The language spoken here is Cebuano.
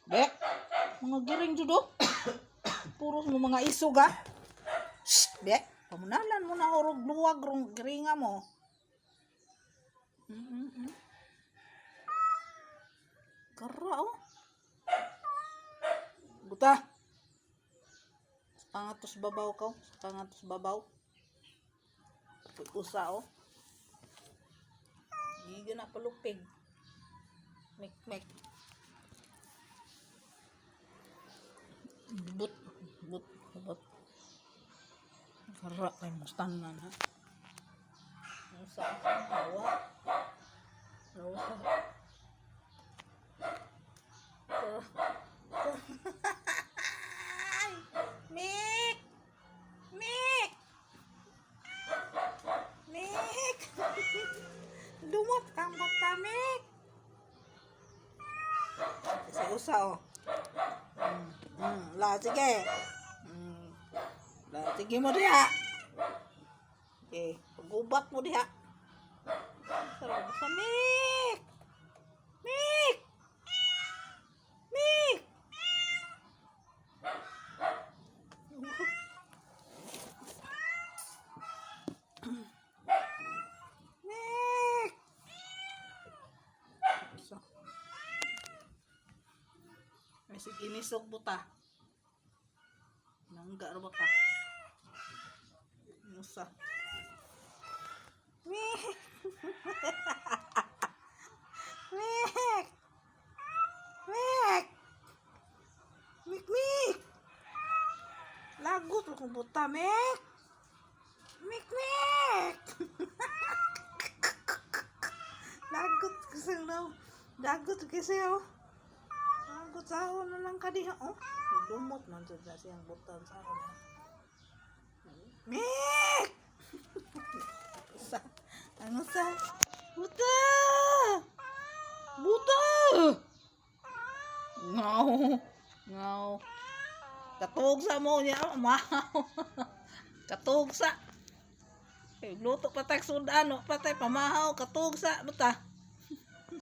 Be, mga giring jud oh. Puros mo mga isog ah. Shh, be, pamunalan mo na orog luwag rong giringa mo. Kara oh. Buta. Sa kangatos babaw ka. Sa kangatos babaw. Usa oh. Giga na palupig. Mek mek. But but but. Kara kay mustangan ha. Usa hawa. Hawa. Ay! Mik! Mik! Mik! Lumot kang bata, Mik! Sa usa, oh. La, sige. La, sige mo diha. Okay, pagubak mo diha. Sarap sa Mik! Mik! Mik! Mik! So, may sig inisog buta. Nangga ra ba ka? Musa. Mik! Mik! Mik! Mik, mik! Lagot kong buta, Mik! Mik, mik! Lagot kasi daw. Lagot kasi oh. Lagot sa na lang ka diha oh. Lumot man jud na siyang butan sa ako. Mik! Sa, ano sa? Buta! Buta! Ngaw. Ngaw. Katug sa mo niya, mahaw. Katug sa. Eh, luto pa tay sudan, no, patay pamahaw, katug sa buta.